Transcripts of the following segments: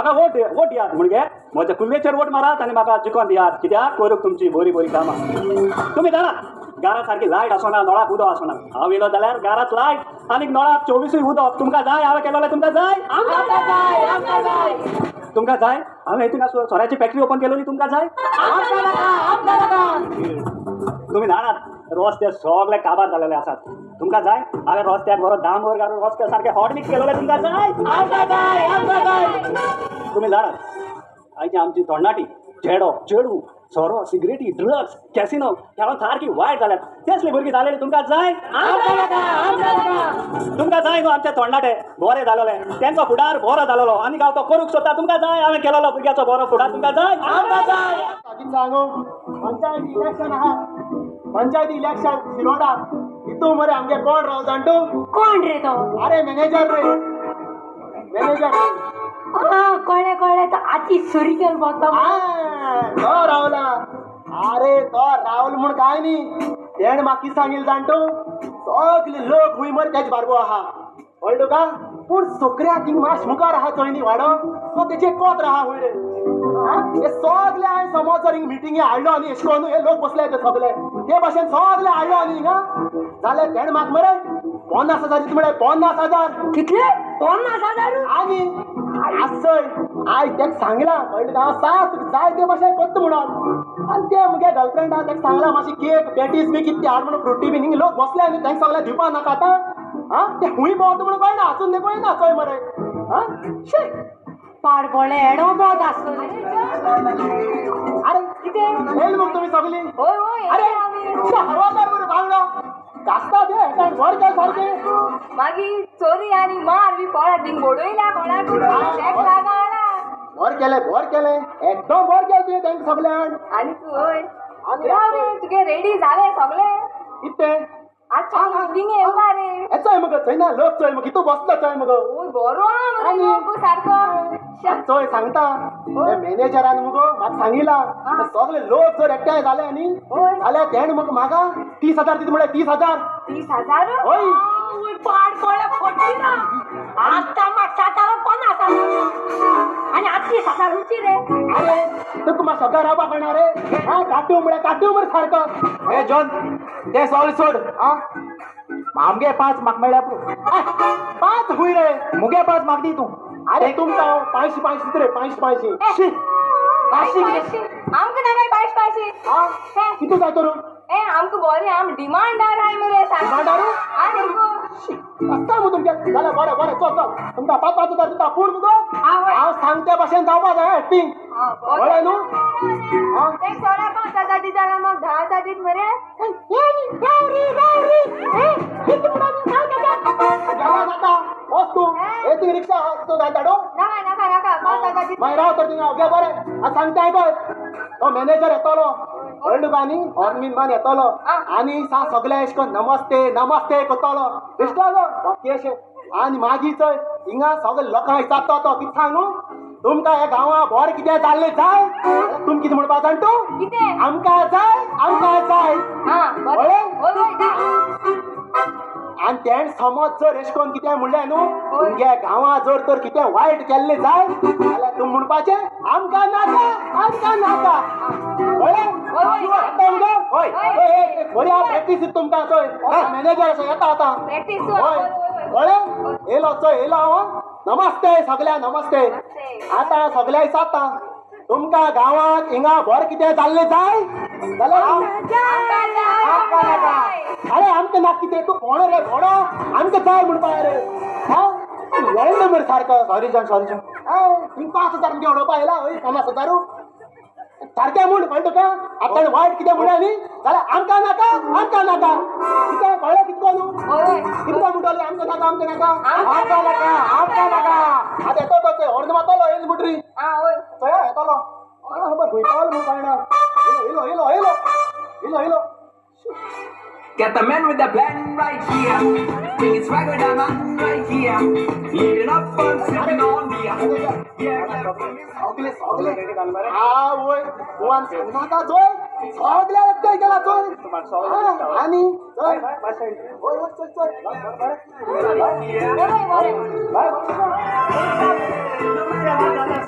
म्हाका vote vote दियात म्हणजे म्हज्या कुल्लेचेर वोट मारात आनी म्हाका जिखोन दियात. कित्याक करूंक तुमची बरी बरी कामां. तुमी जाणात घरात सारकी लायट आसना, नळाक उदक आसना. हांव येयलो जाल्यार घरात लायट आनी नळाक 24 उदक. तुमकां जाय हांवें केलेलें? तुमकां जाय? आमकां जाय. तुमकां जाय हांवें थिंगा सोऱ्याची फॅक्टरी ओपन केलोली? तुमकां जाय? तुमी जाणात रस्ते सगळे काबार जालेले आसात. तुमकां जाय हांवें रस्त्याक बरो डांबर घालून रस्ते सारके हॉट मिक्स केलेले? तुमकां जाय? तुमी जाणात आयची आमची तरणाटी चेडो चेडूं सोरो सिगरेटी ड्रग्स कॅसिनो खेळोन सारकी वायट जाल्यात. तेसली भुरगीं जालेली. तुमकां जाय? तुमकां जाय न्हू आमचे तरणाटे बरे जालेले, तेंचो फुडार बरो जालेलो आनी हांव तो करूंक सोदता. तुमकां जाय हांवें केलेलो भुरग्याचो बरो फुडार? तुमकां जाय? सांगू पंचायत इलेक्शन आहा, पंचायत इलेक्शन शिरोडा. तितू मरे आमगे कोण राव जाण तूं? कोण रे तो? अरे मॅनेजर रे, मॅनेजर. आं कळ्ळें कळ्ळें, तो आती सुरी केल बोता तो रावला. अरे तो रावल म्हूण काय न्ही, तेणें म्हाका कितें सांगिल्लें जाण तूं? सगले लोक हुंय मरे तेज बारबो आहा, कळ्ळें तुका? पूण सोकऱ्या थिंग मातशें मुखार आहा चोय न्ही वाडो, सो तेचे कोत आहा हुंय रे. हे सगले हांवें समज जर हिंग मिटिंगे हाडलो न्ही एश कोन्न हे लोक बसले ते सगले ते भाशेन सगले हाडलो न्ही हिंगा, जाल्यार तेणें म्हाका मरे 50,000 दिता म्हळ्यार 50,000. कितले? 50,000? आनी आसय आयज तेका सांगलां कळ्ळें तुका, हांव सात जाय ते भाशेन करता म्हणून. आनी ते मुगे गर्लफ्रेंड आहा तेका सांगलां मातशी केक पॅटीस बी कितें हाड म्हणून फ्रुटी बी. हिंग लोक बसले न्ही तेंका सगळें दिवपा नाका आतां. आं ते खूंय भोंवता म्हणून कळना, आसून ते कळना चोय मरे. आं शी पाड पडलें एडो बोत आसतलें. अरे कितें येयले मग तुमी सगळीं? हय हय. अरे हवादार मरे बांगडो घासता ते हेका बर केलें सारकें. मागीर चोरी आनी मार बी कोणा थिंग बडयला कोणाक शेक लागला. बर केलें बर केलें, एकदम बर केलें तुवें तेंका सगल्यांक. आनी तूं हय आनी राव रे, तुगे रेडी जालें सगळें? कितें आच्छा मिटींग येवपा रे. हे चोय मगो थंय ना लोक चोय मगो कितू बसलो चोय मगो. ओय बरो आहा मरे लोक सारको. चोय सांगता ते मॅनेजरान मुगो म्हाका सांगिलां सगळे लोक जर एकठांय जाले न्ही जाल्यार तेणें मुगो म्हाका 30,000 दिता म्हळ्यार 30,000. 30,000? हय. पाड पडलें फटी ना. आतां म्हाका सातारा 50,000 आनी आतां 30,000 उची रे. अरे तुका म्हाका सगळं रावपा कळना रे. हा काटू म्हळ्यार काटू मरे सारको. हे जॉन ते सगळें सोड. आं आमगे 5 म्हाका मेळ्ळ्या पुरो. 5 खूंय रे? मुगे 5 म्हाका दी तूं. अरे तुमकां 500 500 दिता रे, 500 500. पांचशे कितें? आमकां नाका 500 500. आं कितू जाय तर? ए आमकां बरें, आम डिमांडार आहाय मरे सारको. डिमांडारू? आनी आसता मगो तुमगे. जाल्यार बरें बरें चल चल तुमकां 5 5 हजार दिता. पूण मुगो हांव सांगते भाशेन जावपा जाय एक्टींग. कळ्ळें न्हू? ते सोडा 5,000 दिता जाल्यार म्हाका 10,000 दीत मरे. गेला जाता वच तूं. हे ती रिक्षा तूं घाल धाडू? नाका नाका नाका, 5,000 दीत. मागीर राव तर थिंगा. ओके बरें आतां सांगता आयकय, तो मॅनेजर येतलो कळ्ळें तुका न्ही, हॉर्न येतलो आनी सा सगळे एश कोन्न नमस्ते नमस्ते करतलो बेश्टो बाकी अशें. आनी मागीर चोय हिंगा सगळे लोकांक विचारता तो कितें सांगू तुमकां ह्या गांवां बरें कितें जाल्लें जाय, तुमी कितें म्हणपा जाण तूं? कितें? आमकां जाय आमकां जाय. कळ्ळें? आनी तेणें समज जर एश कोन्न कितें म्हणलें न्हू तुमगे गांवां जर तर कितें वायट केल्लें जाय जाल्यार तुमी म्हणपाचें आमकां नाका आमकां नाका. कळ्ळें? येता मुगो? हय हय बरी हांव प्रॅक्टीस दिता तुमकां. चोय मॅनेजर असो येता आतां. हय कळ्ळें? येयलो चोय येयलो हांव. नमस्ते सगळ्या नमस्ते. आतां सगळ्या विचारता तुमकां गांवांत हिंगा बरें कितें जाल्लें जाय जाल्यार अरे आमकां नाका कितें, तूं कोण रे घोडो? आमकां जाय म्हणपा रे. हां वळना मरे सारको. Sorry John sorry John. हय थिंग 5,000 मुगे उडोवपा येयला. हय 50,000 सारकें म्हूण कळ्ळें तुका? आतां वायट कितें म्हणलें न्ही जाल्यार आमकां नाका आमकां नाका. कितें कळ्ळें कितको न्हू? कितको म्हणटलें आमकां नाका आमकां नाका आमकां नाका आमकां नाका. आतां येतो तो हॉर्न मारतलो येयलो म्हणटरी चोया येतलो. आं बरें खंय पावलो म्हूण कळना. येयलो येयलो येयलो येयलो येयलो. Get the man with the plan right here. Bringing swag with the man right here. Leading up and sipping on beer. Yeah, सगळे सगळे आवय तुवान सांगनाका चोय सगळे एकठांय गेला चोय. आनी चोय वय वय चोय चोय.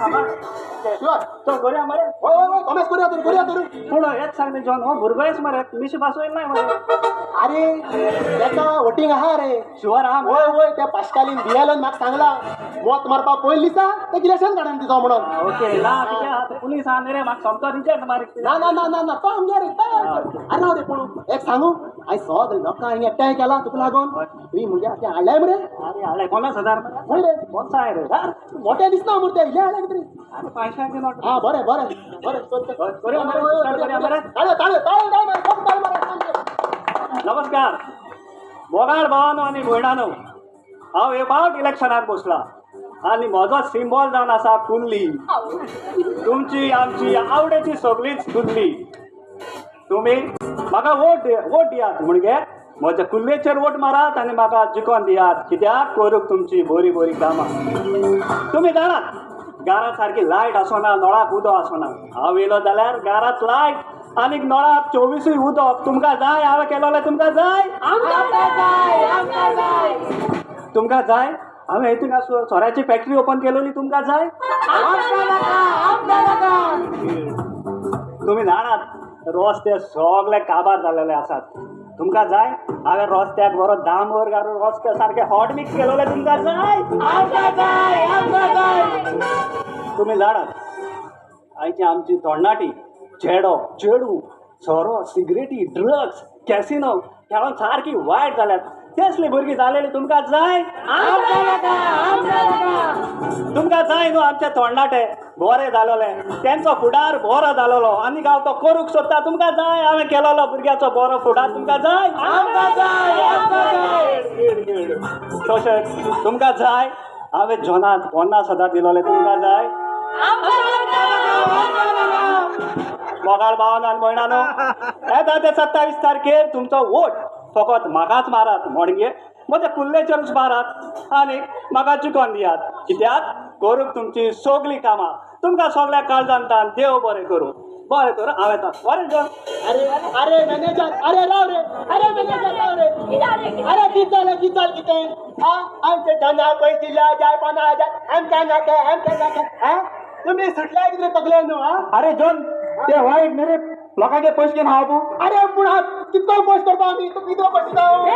शुअर. चल करूया मरे. होय होय होय, कॉमेस करूया तर, करूया तर. पूण हेच सांग जॉन, हो भुरगोच मरे मिशी बसवयल नाही मरे. अरे तेका वोटींग आहा रे. शुअर आहा? वय वय, त्या पाशकालीन बियालोन म्हाका सांगला मोत मारपा पयलीं दिसा ते इलेक्शन काडून दिता म्हणून. ओके ना कित्याक पुलीस आहा न्ही रे, म्हाका सोमतो रिजेक्ट मारीत. ना ना ना ना ना, तो आमगे रे. अरे राव रे, पूण एक सांगू, हांवें सगळे लोकांक हिंगा एकठांय केला तुका लागून. तुवें मुगे आतां हाडल्याय मरे. अरे हाडले 50,000 मरे. खंय रे? बोल्साय रे. मोठे दिसना मरे ते, इल्ले हाडले कितें रे? अरे 500 नोट. हा बरें बरें बरें. करूया मरे, करूया मरे. ताळे ताळे ताळे ताळे मारे, ताळे मारे. नमस्कार मोगाळ भावानो आनी भयणानो, हांव हे फावट इलेक्शनाक बसला आनी म्हजो सिंबॉल जावन आसा कुल्ली. तुमची आमची आवडेची सगळीच कुल्ली. तुमी म्हाका वोट वोट दियात म्हणजे म्हज्या कुल्लेचेर वोट मारात आनी म्हाका जिखोन दियात. कित्याक करूंक तुमची बरी बरी कामां. तुमी जाणात घरांत सारकी लायट आसना, नळाक उदक आसना. हांव येयलो जाल्यार घरांत लायट आनी नळाक 24 उदक. तुमकां जाय हांवें केलोलें? तुमकां जाय? आमकां जाय. तुमकां जाय हांवें हितून सोऱ्याची फॅक्टरी ओपन केलोली? तुमकां जाय? तुमी जाणात रस्ते सगळे काबार जालेले आसात. तुमकां जाय हांवें रस्त्याक बरो दामोर घालून रस्ते सारके हॉट मिक्स केलोले? तुमकां जाय? तुमी जाणात आयची आमची तरणाटी चेडो चेडूं सोरो सिगरेटी ड्रग्स कॅसिनो खेळोन सारकी वायट जाल्यात. तेसली भुरगीं जालेली तुमकां जाय? तुमकां जाय न्हू आमचे तरणाटे बरे जालोले, तेंचो फुडार बरो जालोलो आनी हांव तो करूंक सोदता. तुमकां जाय हांवें केलोलो भुरग्याचो बरो फुडार? तुमकां जाय? तशेंच तुमकां जाय हांवें जॉनाक 50,000 दिलोले? तुमकां जाय? मोगाळ भावानो आनी भयणानो, येता ते 27 तारखेर तुमचो वोट फकत म्हाकाच मारात, म्हणजे म्हज्या कुल्लेचेरूच मारात आनी म्हाका जिखोन दियात. कित्याक करूंक तुमची सगळीं कामां. तुमकां सगळ्या काळजांतान देव बरें करूं, बरें करूं. हांव येता. बरें जॉन. अरे अरे मॅनेजर, अरे राव रे, अरे मॅनेजर राव रे. अरे कित जालें, कित जालें कितें? आ आमचे धना पयशे दिल्या जाय 50,000 आमकां नाका, आमकां नाका. आ तुमी सुटल्या कितें तकले न्हू? आ अरे जॉन, ते वायट न्ही रे, लोकांचे पयशे घेवन हांव. अरे पूण कितको पयशे करपा आमी? तूं कितको पयशे दिता?